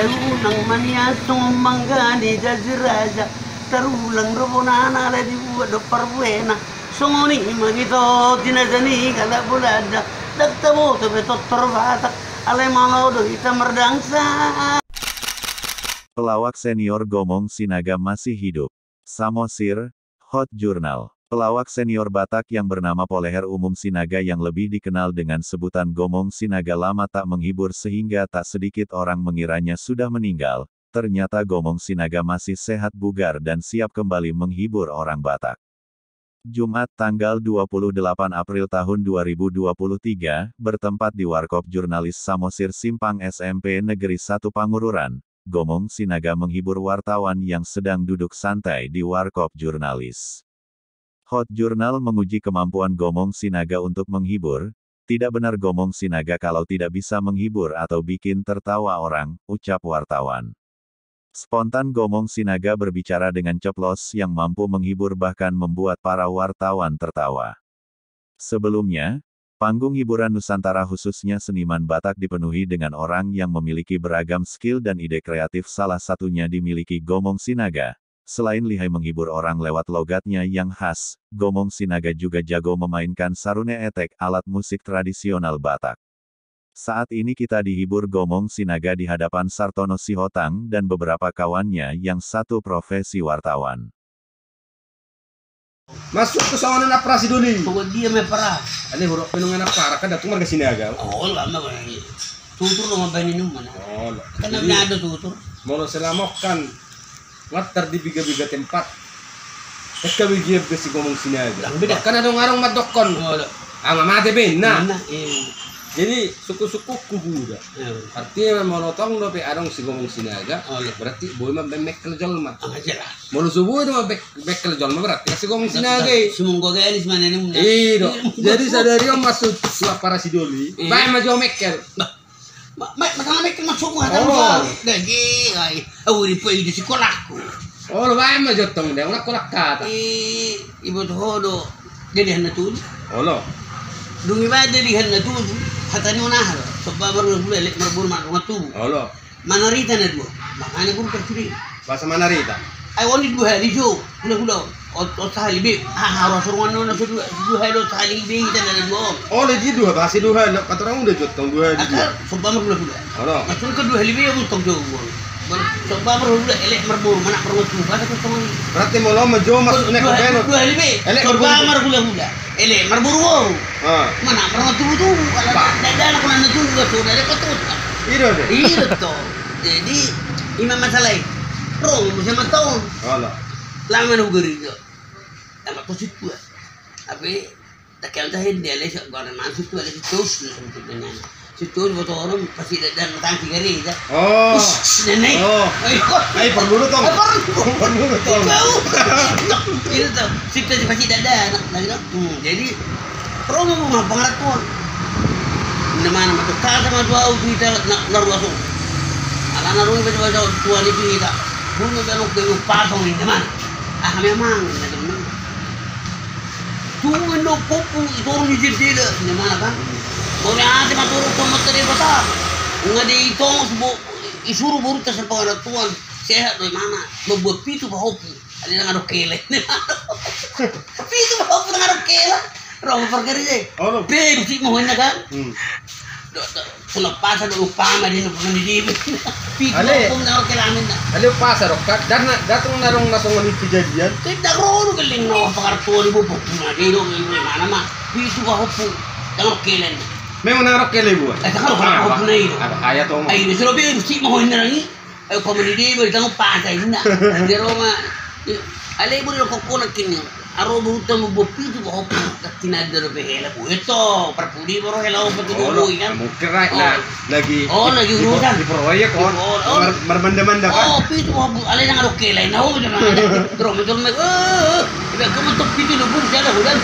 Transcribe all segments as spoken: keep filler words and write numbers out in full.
Unang ma nian songon mangga ni jaji raja, tarulang do bonana alai dibuat do parbuena. Songon i ma ito tinaja ni halak Bolanda, ndang taboto be tortor Batak, alai malo do hita mardangsa. Pelawak senior Gomong Sinaga masih hidup. Samosir, Hot Jurnal. Pelawak senior Batak yang bernama Poleher Umum Sinaga yang lebih dikenal dengan sebutan Gomong Sinaga lama tak menghibur sehingga tak sedikit orang mengiranya sudah meninggal. Ternyata Gomong Sinaga masih sehat bugar dan siap kembali menghibur orang Batak. Jumat tanggal dua puluh delapan April tahun dua ribu dua puluh tiga, bertempat di Warkop Jurnalis Samosir Simpang S M P Negeri satu Pangururan, Gomong Sinaga menghibur wartawan yang sedang duduk santai di Warkop Jurnalis. Hot Jurnal menguji kemampuan Gomong Sinaga untuk menghibur. Tidak benar Gomong Sinaga kalau tidak bisa menghibur atau bikin tertawa orang, ucap wartawan. Spontan Gomong Sinaga berbicara dengan ceplos yang mampu menghibur bahkan membuat para wartawan tertawa. Sebelumnya, panggung hiburan Nusantara khususnya seniman Batak dipenuhi dengan orang yang memiliki beragam skill dan ide kreatif, salah satunya dimiliki Gomong Sinaga. Selain lihai menghibur orang lewat logatnya yang khas, Gomong Sinaga juga jago memainkan sarune etek, alat musik tradisional Batak. Saat ini kita dihibur Gomong Sinaga di hadapan Sartono Sihotang dan beberapa kawannya yang satu profesi wartawan. Masuk tu songon anak parasi doli. Songon dia me para. Ane hurok penung anak para kan datung marga Sinaga. Oh, lama banyak. Tutur lo mambahen inum mana? Oh, lo. Kan jadi, ada tutur. Molo selama kan ngantar di biga-biga tempat. Eka bigia be si Gomong Sinaga. Bahkan adong-adong mandokkon. Oh, lo. Ama mate be na. Jadi suku-sukuku buda. Artinya molo tong dope adong si Gomong Sinaga, berarti boi ma be mekkel jolma. Molo so boi do ma bek-, bekkel jolma berarti si Gomong Sinaga i. Sumunggo ganis mana ni muna. Ido. Jadi sadari on masuk suap parasi doli. Bae ma jo mekkel. Masalah mekkel masuk ma hata. Dagi ai. Au ripo i di sikolahku. Oh, lo bae ma jo tong dia ulah kolak kata. I, ibo toho do. Jadi hanna tuju. Olo. Dungi bae jadi hanna tuju. Hata ni on aha do. Soba baru na gula elek marburu marunga tubu. Olo. Manarita na dua. Makanya guru terpilih. Bahasa Manarita. Ai on di dua hali jo. Hula hula. Ot sahali be. Ah, harus ruangan on so dua hali on sahali be hita na dua on. Oh, le di dua bahasa dua hali. Kata orang udah jotong dua hali. Ata soba mar hula hula. Olo. Maksudnya ke dua hali be ya buntong jo. Soba mar hula hula elek marburu mana perlu tu bahasa kosong. Berarti mau lo menjo maksudnya ke dua hali be. Elek marburu. Soba mar hula hula. Elek marburu. Mana pernah tubu-tubu kalau tidak ada anak mana tubu tuh dari patut. Iya deh. Iya tuh. Jadi ima masalah. Bro, bisa matong. Alah. Lama nunggu itu. Tambah positif gua. Tapi tak kira tahin dia lesa gua ada masuk tuh ada terus nah untuk dengan. Situ di foto orang pasti ada dan matang tiga hari ya. Oh. Nenek. Oh. Ayo. Ayo perlu lu tong. Perlu. Perlu lu tong. Tahu. Itu tuh. Situ pasti ada anak lagi dong. Hmm, jadi promo rumah pengarat tuan. Nama nama tuh kata sama dua uji kita nak naruh langsung. Ala naruh itu baca tuan itu kita. Bunga kalau belum pasang ini mana? Ah memang. Tung do popu i toru ni jendela, imana kan. Bone ate ma toru tu mata Debata. Nga di i tongos bo, isuru boru ta sepangaran tuan. Sehat do imana. Mambuat pitu pahompu. Ada nang adong kele. Pitu pahompu nang adong kele. Romo pergeri je. Be musik mo honna kan. Sula pasa do umpama di numpang di dibu. Pitu pahompu na oke lamin na. Ale pasa do kan dan datung na dong na songon itu kejadian. Tidak rono keling no pangarto di bubu. Cuma di dong ini mana ma. Pitu pahompu. Jangan oke len. Memang na oke le buat. Eh, jangan oke pahompu na itu. Apa kaya tuh? Ayo sudah be musik mo honna lagi. Ayo pamani di bari tanggung pasa ini na. Di Roma. Ale buri lo kokona kini. Aro buta mo bopi tu bopi. Tinada do be hela bu. Eto parpudi boro hela opa tu bopi kan. Mungkin right na lagi. Oh lagi urusan di proyek on. Marmanda-manda kan. Oh pitu bopi ale nang aro kela na opa tu na. Terus betul me. Eh, iba kamu tok pitu lo bu sada bulan.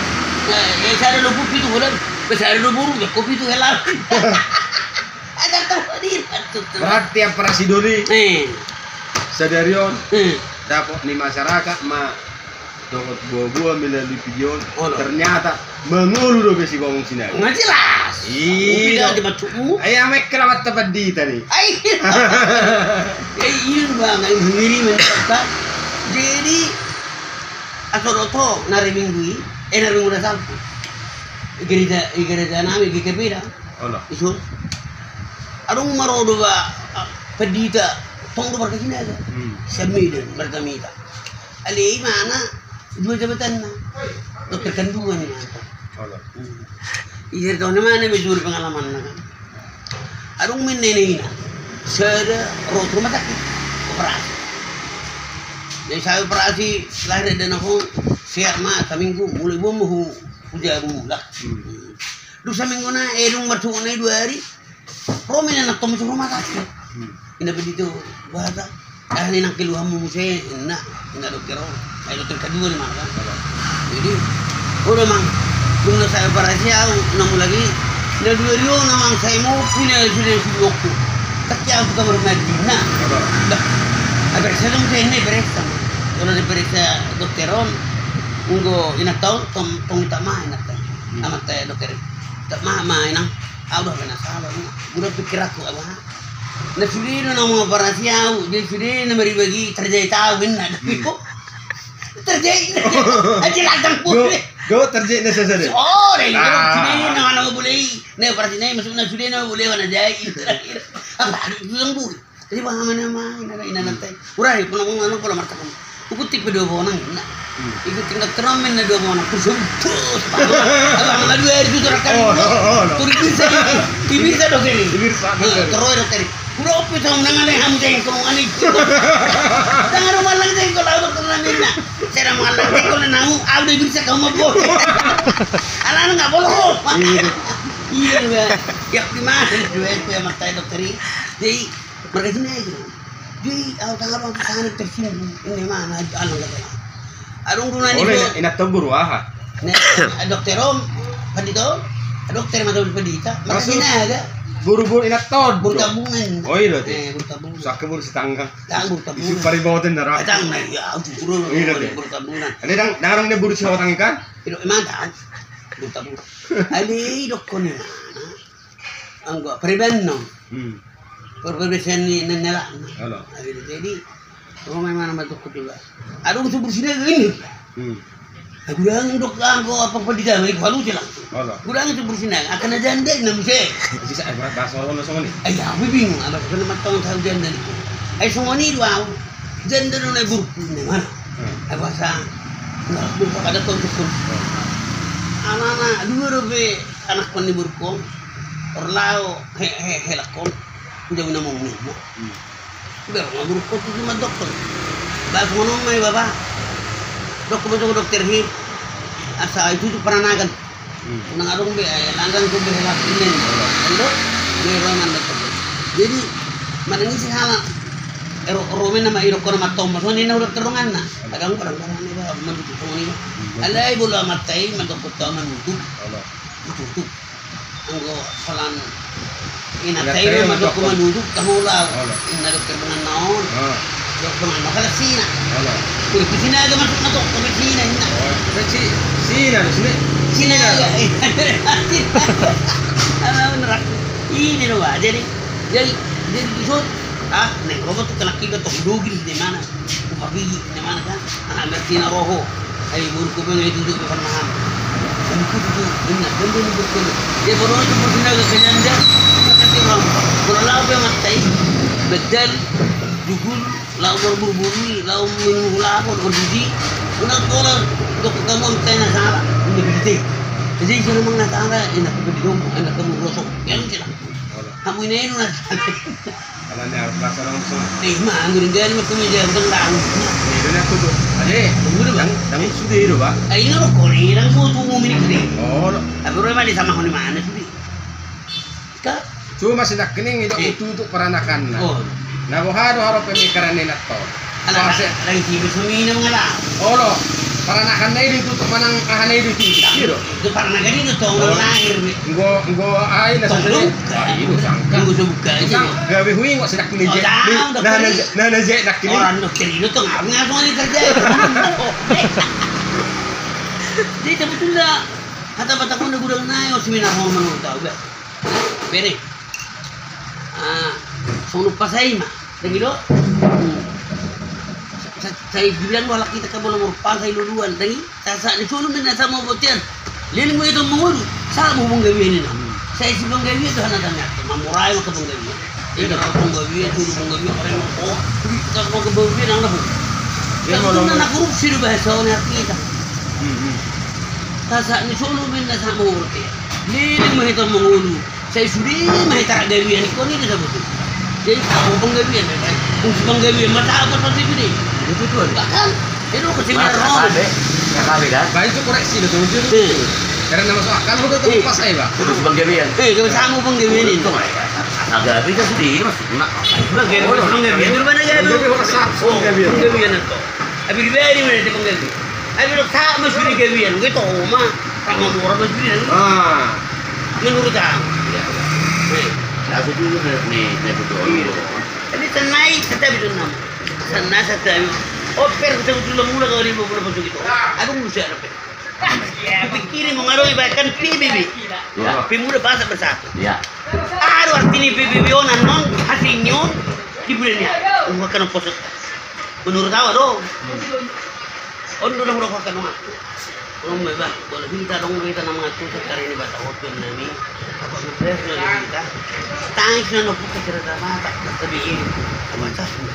Eh, sada lo bu pitu bulan. Sada lo bu ko pitu hela. Berarti yang parasi doli sadari on dapot ni masyarakat ma Dohot boa-boa melalui video on. Olo. Ternyata mangolu dope si Gomong Sinaga. Nga jelas. Iya. Upi dah di maksudmu. Ai amai keramat tempat di tadi. Ai. Eh, iya bang, ai sendiri mencatat. Jadi, atau doto nari minggu i, eh, nari minggu na salpu. Gereja, gereja nami, G K P dah. Olo. Isun. Adong ma ro do ba, ah, pendita, tong do marga Sinaga. Hmm. Sian Medan, marga Mita. Alai imana, dua jabatanna. Dokter kandungan imana. Olo. Hmm. Iceritaon imana, be juri pengalamanna kan. Adong ma inna ina. Sada ro tu rumah sakit. Operasi. Jadi saya operasi, lahir dan aku, sehat ma, saminggu, mulai boan ma hu, hu jabu lah. Hmm. Dung samingguna, eh, dung marsuhut na i dua ari. Ro ma inna na tomi tu rumah sakit. Hmm. Inna pe di tu bahasa. Ah, ni nang keluhanmu muse, inna, inna dokter on. Ai dokter kandungan imana kan. Jadi, olo mang. Dung na sai operasi au, na mulak i. Na dua ari on amang sai mau punya sudah sudah waktu. Tapi au tu kamar mandi na. Bah. Ai periksa dong, saya ini periksa. Kalau diperiksa dokter on, enggo inanta on, tong, tong tak mah inanta. Hmm. Amanta dokter. Tak mah, mah inang. Au do haba na sala, inna. Guna pikir aku, apa? Na sude do na mangoperasi au, jadi sude na maribagi terjahit au, inna. Hmm. Terjahit, terjahit. Aja ladang pun. Go, go terjahit na sasa de. Oh, deh, ah. Sude na mana boleh. Na operasi na, maksudna sude na boleh, mana jahit. Apa, itu yang boleh. Jadi, wah, mana, mana, inna, inna, inanta i. Urai, puna, puna, puna, puna, martakan. Hugunting pe dua bonang, inna. Hmm. Hugunting dokter on ma inna dua bonang. Kusum, tus, paham. Abang, na dua ari tu, tu, rakan. Oh, oh, oh, oh. Turi bisa, turi bisa dokter i. Turi bisa dokter i. Turi bisa dokter i. Udah opi tong, nang ale hamu jengkol, ani. Nang ale mangallang jengkol, au dokter na inna. Saya mangallang jengkol, nang au, au udah bisa kamu mabok. Ala nggak boleh. Iya. Iya, udah. Ya, gimana? Dua itu yang matai dokter i. Jadi, marga Sinaga. Jadi, au tangga bang sana tersinggung. Ini mana? Anu kata. Adong do na ni. Inanta on boru aha? Ne, dokter on, pandita on, dokter ma tong pandita. Marga Sinaga. Boru-boru inanta on. Boru Tabungan. Oh, iya, iya. Eh, boru Tabungan. Saka boru Sitanggang. Tang boru Tabungan. Isi pariboten na ra. Tang na, iya, au tu boru. Iya, iya. Boru Tabungan. Ada dang, dang ni boru Sihotang ikan? Ido, imana tang. Boru Tabungan. Ada ido koni mana? Anggo, pariban no. Hmm. Pariban ni nena. Olo. Jadi, jadi, ro ma imana ma dokter juga. Adong tu boru Sinaga ini. Hmm. Aku bilang dok, anggo apa pandita, aku halu je langsung. Olo. Aku bilang tu boru Sinaga, angka na janda inna muse. Bisa, eh, bahasa Olo songon i. Ai, aku bingung, apa kena matang tahu janda ni. Ai, songon i do au. Janda do na boru, inna imana. Hmm. Ai, bahasa. Nah, buka pada tonton. Hmm. Anak-anak, dua dope. Anakkon ni borungkon, ro laho, he, he, helakkon, jabu na mungil. Hmm. Ber, ma borungkon tu mandok. Bah, songon on ma i bapa. Dok, ma tu dokter i. Asa itutup paranakan. Hmm. Unang adong be, eh, langgang tu be helak inen. Endo, be roman dokter. Jadi, manang isi halak, eh, ro, ro ma inna ma idokkon ma tomba, songon i na dokter donganna. Adong, adong, adong, adong, adong, adong, adong. Hmm. Alai boru amanta i mandok tu au manutup. Olo. Manutup. Anggo holan inanta i do mandok tu manutup, tahu lau. Olo. Inna dokter donganna on. Ah. Dokter donganna on, holan Sina. Olo. Udah tu Sinaga masuk na dokter Sina, inna. Oh, si-, Sina do, Sina. Sinaga. Sinaga. Ala, bener. Ini do, bah. Jadi, jadi, jadi, di son, ah, naeng ro ma tu kanak iba tong dogil, di mana? Upapigi, inna imana kan? Ah, berarti na roho. Ai, borungku pe na itutup pe pernah. Borungku tutu, inna, dan dia borungku. Dia baru itu berpindah ke Kananda, berarti roho. Kalau lau pe amanta i, bedal, dugul, lau berburu-buru, lau minum hulahon, ordudi. Unang pola, dok kamu amanta i na sala, inna begitu. Jadi, jangan mengatakan, inna begitu, inna kamu rosok. Yang jelas. Hamu ina i do na. Alani au, rasa orang semua. Eh, ma, anggo di dia ni, ma, tu meja, bukan tahu. Ni, dia ni aku tu. Ade, tunggu dulu, Bang. Dang, dang sude do, Bang. Eh, ina lo, kau ni, dang sude tu, mau minik ni. Oh, lo. Tapi orang mana sama kau ni mana sude? Ka? Cuma si nakkining i do, eh, itutup paranakanna. Oh. Na boha do harope ni karena inanta on. Ala, ala, ala, isi bersumina mangala. Olo, paranakanna i do itutup manang ahana i do itutup. Iya do. Itu paranakan i do tong lahir be. Enggo, enggo ai na tong sasa do. Ai, do sangka. Enggo so buka i. Sang, gabe huingot si nakkining i. Oh, je. Nah, nah, nah, je nakkining i. Orang dokter i do tong, ngapa ngapa ni kerja? Jadi sebetulna hata Batak on na godang nai, o, seminar ho manurut au, ba. Bere. Ah, songon umpasa i ma. Dang i do? Sa-, sa-, sai dibilang do halak hita, angka molo marumpasa i luluan, dang i? Sahat ni solu ma inna sahat ma botian. Leleng ma hita mangolu, sahat ma panggabean inna. Sai sipanggabean do hana tamiak, mamurai ma angka panggabean. Inna panggabean, solu panggabean, parai ma, o, hita panggabean, nang na hu. Ia, molo na korupsi do bahasa on, halak hita. Hmm, hmm. Sahat ni solu ma inna sahat ma botian. Leleng ma hita mangolu. Sai sude ma hita rap gabean, ingkon i do sabotulna. Jadi, sahat ma panggabean, fungsi panggabean ma sahat ma pasti sude. Betul, betul. Bahkan, itu kesimpulan. Mas, roh. K K B, K K B kan? Baik, itu koreksi do, tuh. Hmm. Karena masuk akal, udah tahu. Eh. Pas saya, Pak. Fungsi panggabean. Eh, kalau sahat ma panggabean ini. Untung aja. Asal gabe kan sude, ini masuk. Nah, panggabean, oh, panggabean. Itu mana gabe? Panggabean, panggabean. Oh, panggabean itu. Habis gabe ini mana dia panggabean? Ai molo sahat ma sude gabean, gue tau ma, rap mamora ma sude. Ah. Menurut au. Iya, iya. Eh. Nah, setuju nih, nih, nih, setuju. Iya. Jadi, sanai, sanai, sanai. Sanai, sanai. Oper, kita betul mula kau di bawah, bawah, gitu. Aduh, musuh ada, Pe. Kupikiri mau ngadoi bahkan P B B. Iya. Pemuda Batak Bersatu. Iya. Aduh, artinya P B B on, annon, hasilnya, di bulan ini. Bukan posot. Menurut au do. Hmm. On do na hurang hata nunga. On ma iba, molo hita adong do hita na mangantusi kari ni Batak on, nami. Apa ngeberes na di hita. Tangis na nopuk ka cerita Batak, na tabi ini. Apa tas na.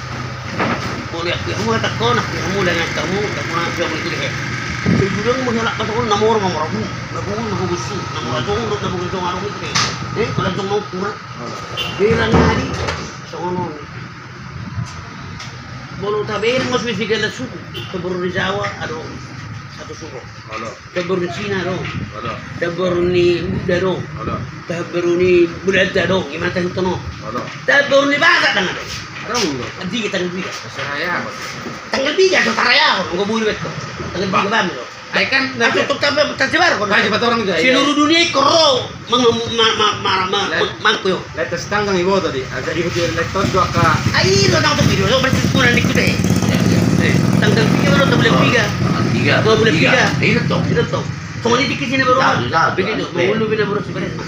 Molo ya, ya, molo tak kau, nak, ya, molo yang kamu, tak kau, nak, ya, molo itu deh. Sejudang molo halak Batak on, na mora, na mora, bu, na bu, na bu, gusu, na mora, jong, na bu, jong, arung itu deh. Eh, kalau jong mau kurang. Bilang tadi, songon on. Molo tabereng ma sude sigala suku, tabereng ni Jawa, adong satu suku. Olo. Tabereng ni Cina, adong. Olo. Tabereng ni Buddha, adong. Olo. Tabereng ni Belanda, adong. Imana tahi tono. Olo. Tabereng ni Batak, dang, adong. Adong, adong. Tiga, tanggal tiga. Seraya. Tanggal tiga, so taraya, nggak boleh betul. Tanggal tiga, bang, adong. Ai kan, nah, tutup tapi tersebar kok. Nah, siapa orang juga, iya. Seluruh dunia ikut ro, meng-, ma-, ma-, ma-, ma-, ma-, mangku yo. Letes tanggang ibo tadi, agak diikuti lektor juga ka. Ai, lo nang tuh video, lo pasti kurang ikut deh. Iya, iya. Eh, tanggal tiga lo, tanggal tiga. Tanggal tiga. Tanggal tiga. Iya, toh. Iya, toh. Soalnya di sini baru. Tahu, tahu, tahu. Begitu, mau lu bina baru sebenarnya.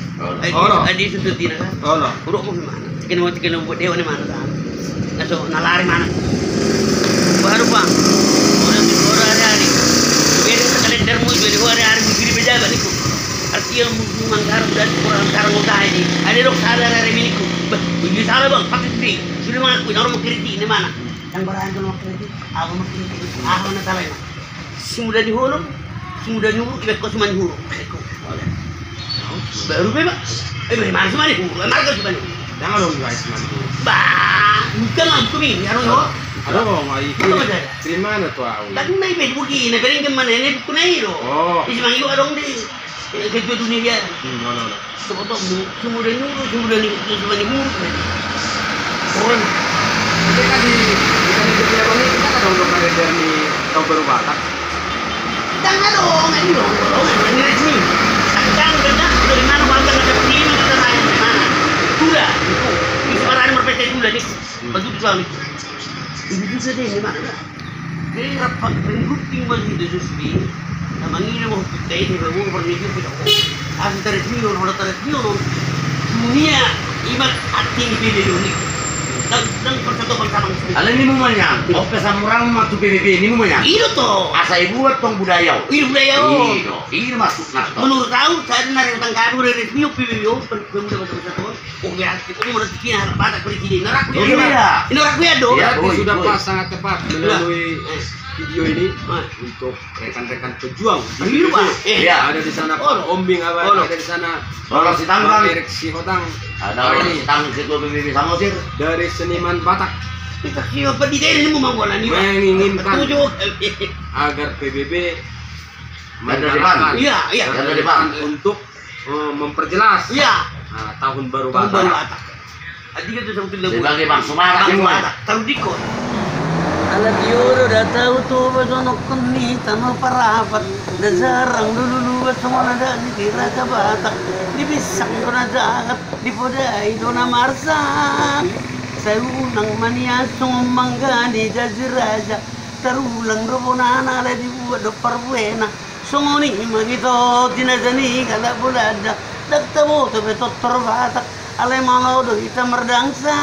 Olo. Adi, adi susu tina kan? Olo. Buruk mu gimana? Tiga nama, tiga nama buat dewa ni mana kan? Naso nalari mana? Baru bang. Orang orang hari-hari. Beda kalender mu, beda hari-hari mu jadi pejabat itu. Artinya mu manggar dan orang sekarang mau tadi. Ada dok salah hari minggu. Bah, ini salah bang, pakai diri. Sudah mengakui orang mau kritik ini mana? Yang berani kalau mau kritik, apa mau kritik? Apa mana salahnya? Simuda ni holong, simuda ni huruk, iba ko siman huruk. Baru be, Pak. Eh, be, mana siman huruk? Mana ko siman huruk? Jangan dong, guys, siman huruk. Bah, bukan lah, bukan ini, anu, yo. Aduh, mau ikut. Terima na tuh, au. Tapi na ibe buki, na bereng ke mana, ini buku na iro. Oh. Di siman huruk adong di. Eh, kedua dunia dia. Hmm, mana, mana? Sobotomu, simuda ni huruk, simuda ni huruk, simuda ni huruk. Pokokna. Tapi kan di, di sana di Cirebon ini kan ada untuk kalender ni Tahun Baru Batak. Dang adong, ini dong, dong, ini resmi. Tapi kan benar, dari mana warga nggak dapat ini, nggak dapat lain, dari mana? Sudah, itu. Ini sekarang berpesta sudah nih. Hmm. Baju tuh soalnya. Ini juga deh, ini mana? Jadi rapat penduting ma sude sude. Na mangina ma hupitta i, baru permisi hupitta. Asa taresmion, asa taresmion. Dunia imat arti ni P B B on i. Dan, dan persatuan bangsa-bangsa. Alai ni mu manyang, oke, samurang ma tu P B B ni mu manyang. Ido to. Asa ibuat tong budaya. Ido budaya. Ido, ido masuk na to. Menurut au, saya dengar yang tangkabu dari resmi P B B on, pemuda bangsa-bangsa on. Oh, ya, itu mau nanti kira Batak presiden. Ini orang gue. Iya. Ini orang gue do. Iya, berarti sudah pas, sangat tepat melalui video ini untuk rekan-rekan pejuang di P B B. Iya. Ada di sana Pak Ombing, ada di sana Bang Erik Sihotang. Ada Bang Sihotang, ketua P B B Samosir. Dari seniman Batak. Kita siapa di daerah ini mau bola nih, Pak? Menginginkan agar P B B menggalakkan, iya, iya, untuk eh, memperjelas, iya, nah, tahun baru Batak. Tahun baru Batak. Sebagai bangsa Batak. Bangsa Batak. Tahu dikon. Ala tioro da tau tu basono koni tano parapat. Da jarang dulu luas semua ada di raja Batak. Di pisang kona jahat, di podai dona marsak. Saya unang maniasong manggani jaji raja. Tarulang do bonana ala dibuat do parbuena. Songon i ma hita di na jadi halak Belanda, ndang taboto be tortor Batak, alai malo do hita mardangsa.